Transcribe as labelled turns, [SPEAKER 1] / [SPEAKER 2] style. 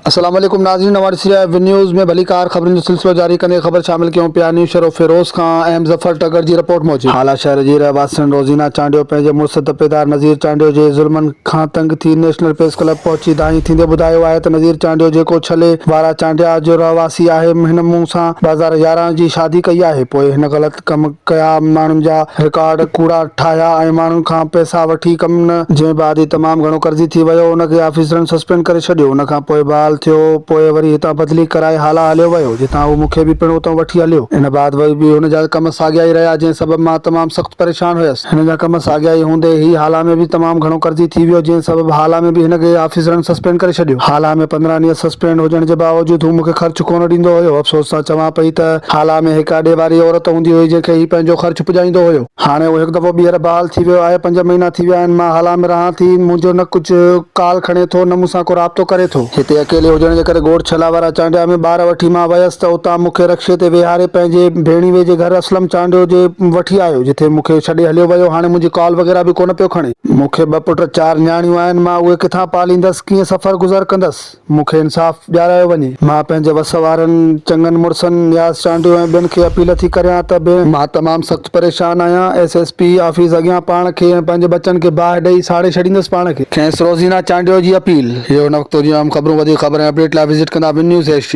[SPEAKER 1] السلام عليڪم ناظرين اوهان ڏسي رهيا آهيو ون نيوز ۾ ڀليڪار خبرن جو سلسلو جاري ڪندي خبر شامل ڪيون پيا نيو شهرو فيروز کان اهم ظفر ٽڳڙ جي رپورٽ موجب هالا شهر جي رهواسڻ روزينا چانڊيو پنهنجي مڙس تپيدار نذير چانڊيو جي ظلمن کان تنگ ٿي نيشنل پريس ڪلب پهچي دانهين ٿيندي ٻڌايو آهي ته نذير چانڊيو جيڪو ڇلي وارا چانڊيا جو رهواسي آهي هن مون سان 2011 جي شادي ڪئي آهي پوء هن غلط ڪم ڪيا ماڻهن جا رڪارڊ ڪوڙا ٺاهيا ۽ ماڻهن کان پئسا وٺي ڪم نه جنهن بعد هي تمام گهڻو قرضي ٿي ويو ان کي آفيسرن سسپينڊ ڪري ڇڏيو ان کان پوء بحال ٿيو پوء وري هتان بدلي ڪرائي هالا هليو ويو جتان هو مون کي به پڻ اتان وٺي هليو ان بعد وري به هن جا ڪم ساڳيا ئي رهيا جنهن سبب مان تمام سخت پريشان هيس هن جا ڪم ساڳيا ئي هوندي هي هالا ۾ به تمام گهڻو قرضي ٿي ويو جنهن سبب هالا ۾ به هن کي آفيسرن سسپينڊ ڪري ڇڏيو هالا ۾ 15 ڏينهن سسپينڊ هجڻ جي باوجود هو مون کي خرچ ڪونه ڏيندو هيو افسوس سان چوان پئي ته هالا ۾ هڪ اڏي واري عورت هوندي هئي جنهن کي هي پنهنجو خرچ پڄائيندو هيو. هاڻي هو هڪ دفعو ٻيهر بحال ٿي ويو آهي. پنج مهينا ٿي ويا آهن مان هالا ۾ رهان ٿي. منهنجو نه ڪجهه ڪال کڻي ٿو نه مون سان ڪو رابطو ڪري ٿو. هتي اڪيلي هجڻ جي ڪري ڳوٺ ڇلا وارا چانڊيا ۾ ٻار وٺي مان ويس ته اتان مون کي رڪشي تي ويهاري پنهنجي ڀيڻيوي جي گهر اسلم چانڊيو جي وٺي آيو جتي مون کي ڇڏي هليو ويو. هاڻي منهنجي ڪال وغيره به ڪونه پيو کڻي. مون کي ٻه پٽ چار نياڻيون آهن مان اهي ڪٿان پاليندس ڪيئن سفر گذر ڪندس. مون کي انصاف ڏيارايو وڃي. مان پنهنجي وس وارن چڱن مڙسن نياز چانڊيو ۽ ٻين کي اپيل ٿي ڪريان ته به. مان تمام سخت پريشان آهيان. ايس ايس پي آفيس اڳيان پاڻ کي ۽ پنهنجي ٻچن کي باهه ڏئي ساڙي ڇڏيندس پاڻ کي. کيس روزينا چانڊيو جي اپيل. هي هن وقت جون اهم خبرون وڌيڪ خبر ۽ اپڊيٽ لاء وزٽ ڪندا ون نيوز ايڇ ڊي.